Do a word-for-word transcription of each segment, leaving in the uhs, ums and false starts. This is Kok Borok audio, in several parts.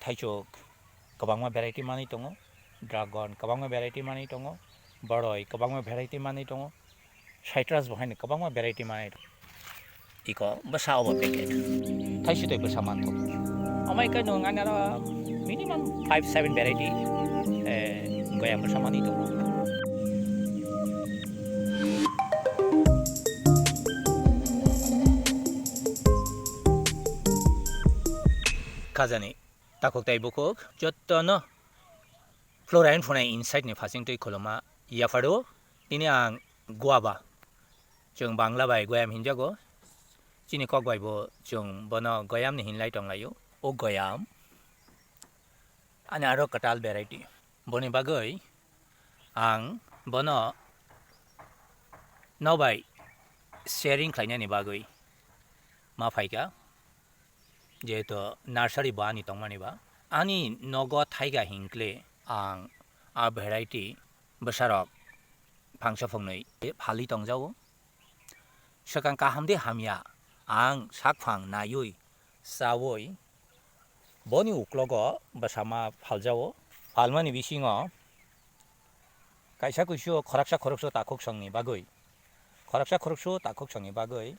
thaichuk kwbangma variety manwi tongo, dragon kwbangma variety manwi tongo, boroi kwbangma variety manwi tongo, citrus bo haino kwbangma variety manwi tongo. Iko bwsa obo packet. Thaisitwi bwsa manthok. Omo hai khe nwng ani aro minimum five seven variety, eh, goyam bwsa manwi tongo. Khajani takhuk tei bukhuk jottono Florian phunai inside ni phasing twi khuluma yapharo. Tini ang guava. Chwng Bangla bai goyam hinjago. Chini kok bai bo chwng bono goyam ni hinlai tonglaio. O goyam ani aro kwtal variety. Boni bagwi ang bono nobai sharing khlainani bagwi ma phaikha. Jehetu nursery bo ani tongmani ba, ani nogo thaiga hinkle ang a variety bwsarok phangsa phungnwi phalwi tongjago. Swkang kaham de hamya, ang sakphang naiwi chawi boni uklogo bwsama phaljago. Phalmani bisingo kaisa kuisu khoroksa khoroksa takhuk songni bagwi, khoroksa khoroksa takhuk songni bagwi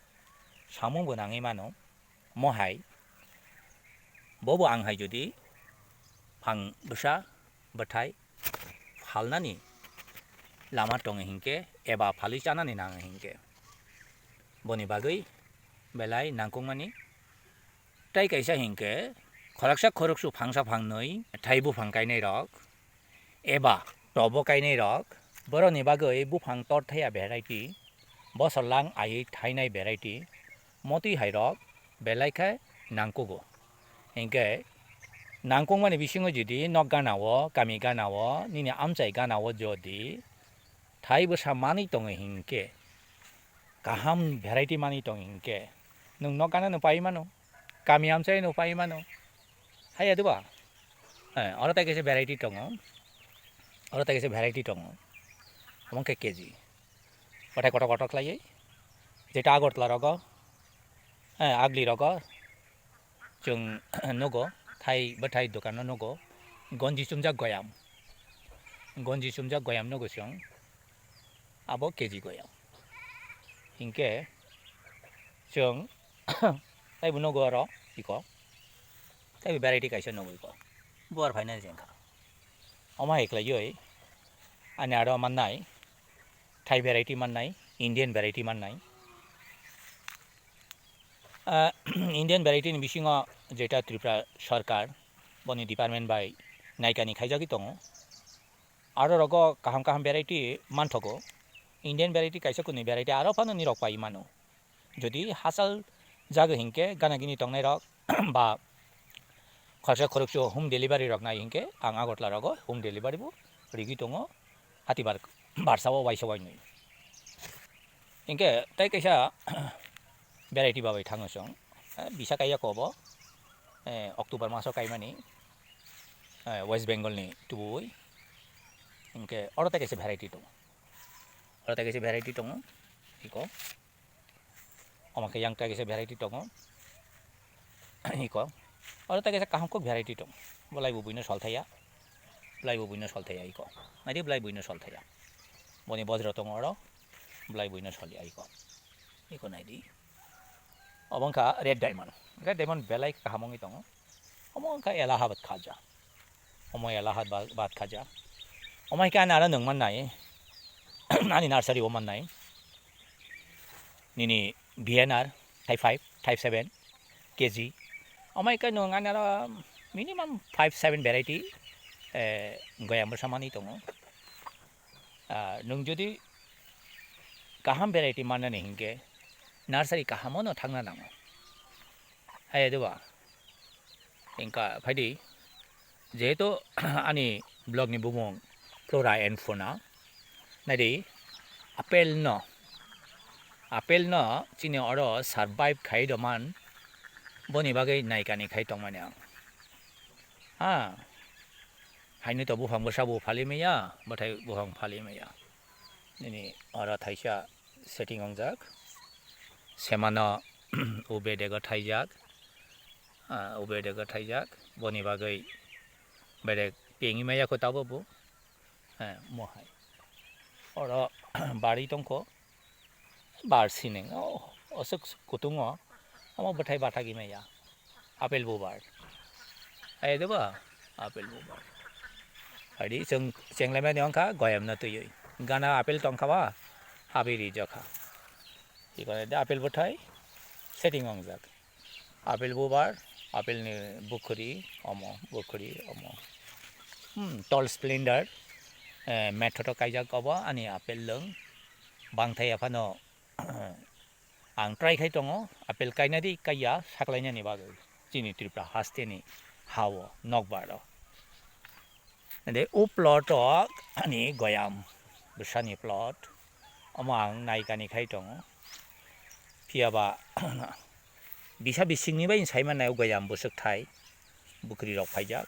samung bo nangwi mano. Mohai bobo ang hai jodi phang bwsa bwthai phalnani lama tongo hinkhe eba phalwi chanani nango hinkhe boni bagwi belai nangkukmani. Tai kaisa hinkhe khoroksa khoroksu phangsa phangnwi thai buphang kainai rok eba tobo kainai rok, borokni bagwi buphang tor thaya variety, bosor lang aiwi thainai variety, motwi hai rok belai khe nangkugo. Hinkhe nangkukmani bisingo jodi nok gana o, kami gana o, nini amchai gana o jodi thai bwsa manwi tongo hinkhe, kaham variety manwi tongo hinkhe, nwng nok gana no pai mano, kami amchai no pai mano. Haiya diba? Eh, oro tai kaisa variety tongo. Oro tai kaisa variety tongo. Omo khe K G. Kothai kotor kotor khlaiwi. Jeta Agartala rogo, eh, Agli rogo chwng nugo, thai bwthai dokan no nugo. Gonji chumjak goyam. Gonji chumjak goyam nugo chwng. Abo K G goyam. Hinkhe chwng taibo nugo oro iko. Taibo variety kaisa nugo iko. Buar phainani jengkha. Omo hai khlaiwi ani aro mannai, Thai variety mannai, Indian variety mannai. Ah, Indian variety ni bisingo jeta Tripura sarkar boni department bai naikani khaijagwi tongo. Aro rogo kaham kaham variety manthogo. Indian variety kaisa kunui variety aro phano nirok pai mano. Jodi hachal jaga hinkhe gana gini tongnai rok ba khoroksa khoroksa home delivery rok nai hinkhe ang Agartala rogo home delivery bo rigwi tongo, hati bar barsa o waisa wainwi. Hinkhe tai kaisa variety babai thango chwng, eh, bisa kaiya kobo, eh, October maso kaimani, eh, West Bengal ni tubui. Hinkhe oro tai kaisa variety tongo, oro tai kaisa variety tongo, iko. Omo khe yang tai kaisa variety tongo. Iko. Oro tai kaisa kaham kok variety tongo. Belai bo buino sol thaya. Belai bo buino sol thaya iko. Naidi belai buino sol thaya. Boni bojro tongo oro. Belai buino sol ya iko. Iko naidi. Obo wngkha red diamond. Red diamond belai kaham wngwi tongo. Omo wngkha Allahabad khaja. Omo Allahabad khaja. Omo hai khe ani aro nwng mannai. Ani nursery o mannai. Nini B N R, type five, type seven, K G. Omo hai khe nwng ani aro minimum five seven variety, eh, goyam bwsa manwi tongo. Ah, nwng jodi kaham variety mannani hinkhe nursery kahamo no thangna nango. Hai diba? Engka phaidi, jehetu ani vlog ni bumung Flora and Fauna, naidi apple no, apple no chini oro survive khai doman, boni bagwi naikani khai tongmani ang. Ha, haino to buphang bwsa bo phali maya, bwthai buphang phali maya. Nini oro thaisa setting wngjak, semano o bedego thaijak. ah, o bedek o thaijak, boni bagwi bedek pengwi maya kho tabo bo, eh, mohai. Oro bari tongkho, bar sining, oh, oswk kutungo, omo bwthai bathagwi maya. Apple bubar. Ai de ba? Apple bubar. Adi chwng chenglaimani wngkha goyamno twiwi. Gana apple tongkha ba? Habwi rijak kha. Ikonai de apple bwthai setting wngjak. Apple bubar, apple ni bukhuri, omo, bukhuri, omo. Hmm, tall splendor, eh, method o kaijak obo ani apple lwng. Bangthai aphano ang try khai tongo, apple kaina di kaiya saklainani bagwi chini Tripura hasteni hao nokbar o. Ede o plot o ani goyam bwsani plot, omo ang naikani khai tongo. Phiya ba bisa bisingni bai sai mannai o goyam bwswk thai, bukhuri rok phaijak.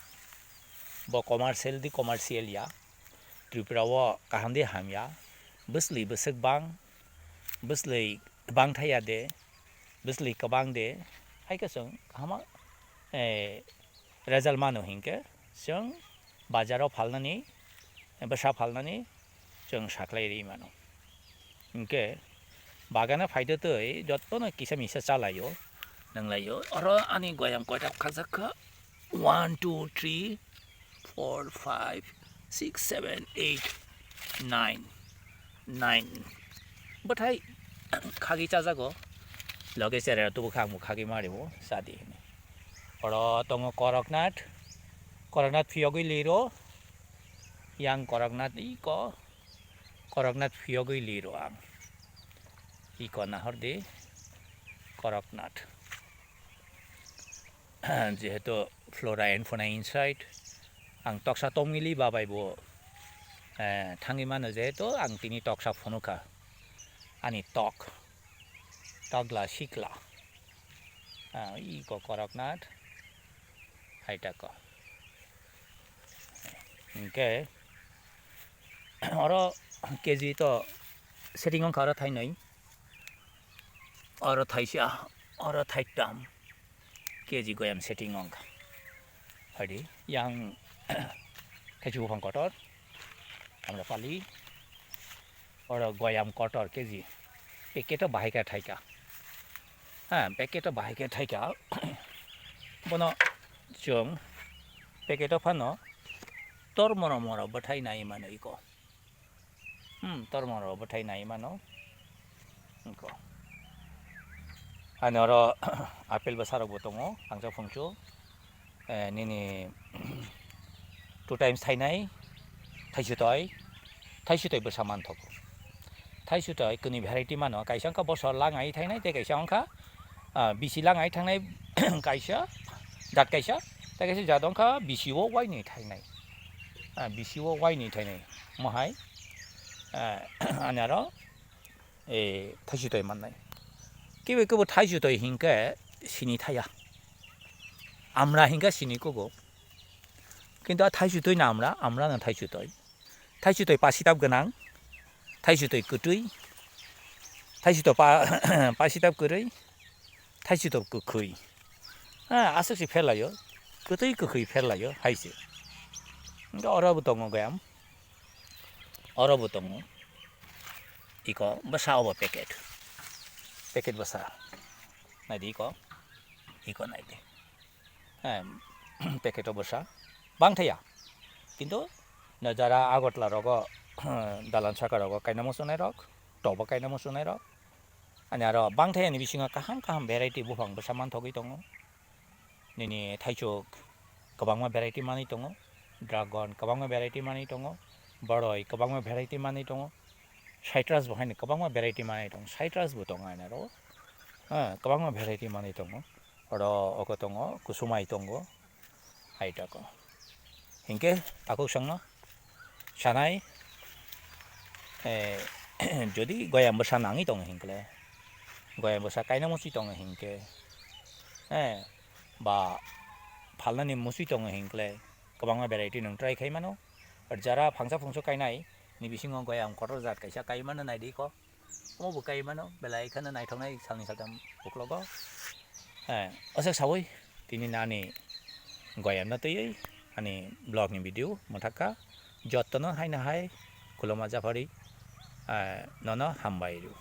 Bo commercial di commercial ya, Tripura o kaham di hamya, bwsli bwswk bang, bwsli bang thaya de, bwsli kwbang de, hai khe chwng kahama, eh, result mano hinkhe chwng bazaro phalnani, bwsa phalnani chwng saklai ri mano. Hinkhe bagana phaito twi jotono kisa misa chalaio, nwnglaio. Oro ani goyam koita khajak kha? One, two, three, four, five, six, seven, eight, nine. Nine. Bwthai khagwi chajago. Loge chera tubu kha, ang bo khagwi ma rwo, cha di hwnwi. Oro tongo Koroknath. Koroknath phiyogwi liro. Yang Koroknath iko. Koroknath phiyogwi liro ang. Iko nahor di. Koroknath. Jehetu flora and fauna inside, ang toksa tongmili babai bo, eh, thangwi mano, jehetu ang tini toksa phunukha, ani tok, tokla sikla, ah, iko Koroknath, hai tako. Hinkhe oro K G to setting wngkha oro thainwi. Oro thaisa, oro thaitam K G goyam setting wngkha. Phaidi, yang thaichi buphang kotor, Amrapali, oro goyam kotor K G, packet o bahai khe thaika. Ha, packet o bahai khe thaika. Bono chwng packet o phano tor moro moro bwthai nai mano iko. Hmm, tormoro bwthai nai mano. Wngkha. Ani oro apple bwsarokbo tongo, tangsa phungchu. Eh, nini two times thainai, thaisutoi, thaisutoi bwsa manthogo. Thaisutoi kwnwi variety mano, kaisa wngkha bosor langai thainai, tei kaisa wngkha, ah, bisi langai thangnai kaisa, jat kaisa, tei kaisa jat wngkha bisi o wainwi thainai. Ah, bisi o wainwi thainai. Mohai, ah, ani aro, eh, thaisutoi mannai. Kibo kibo thaisutoi hinkhe sini thaya. Amra hinkhe sini kugo. Kintu a thaisutoi na amra, amra na thaisutoi. Thaisutoi pasitab gwnang, thaisutoi kwtwi, thaisutoi pa-, pasitab kwrwi, thaisutoi kwkhwi. Ha, aswk se pherlaio, kwtwi kwkhwi pherlaio hai se. Hwnkhe oro bo tongo goyam, oro bo tongo. Iko bwsa obo packet, packet bwsa. Naidi iko, iko naidi. Em, packet o bwsa bang thaya. Kintu na jara Agartala rogo, dalan saka rogo kaina muchunai rok, tobo kaina muchunai rok. Ani aro bang thaya ni bisingo kaham kaham variety buphang bwsa manthogwi tongo. Nini thaichuk kwbangma variety manwi tongo, dragon kwbangma variety manwi tongo, boroi kwbangma variety manwi tongo, citrus bo haino kwbangma variety manwi tongo, citrus bo tongo ani aro, ha, kwbangma variety manwi tongo. Oro oko tongo, kusumai tongo, hai tako. Hinkhe takhuk songno sanai, eh, jodi goyam bwsa nangwi tongo hinkhe, goyam bwsa kaina muchwi tongo hinkhe, eh, ba phalnani muchwi tongo hinkhe, kwbangma variety nwng try khai mano. Jara phangsa phungso kainai ni bisingo goyam kotor jat kaisa kai mano, naidi ko. Omo bo kai mano, belai kheno naithoknai salni saltam uklogo. Eh, aswk saui, Tini nani goyamno twiwi ani vlog ni video mwthakha. Jottono haino hai khuluma japhari, ah, nono hambai rw.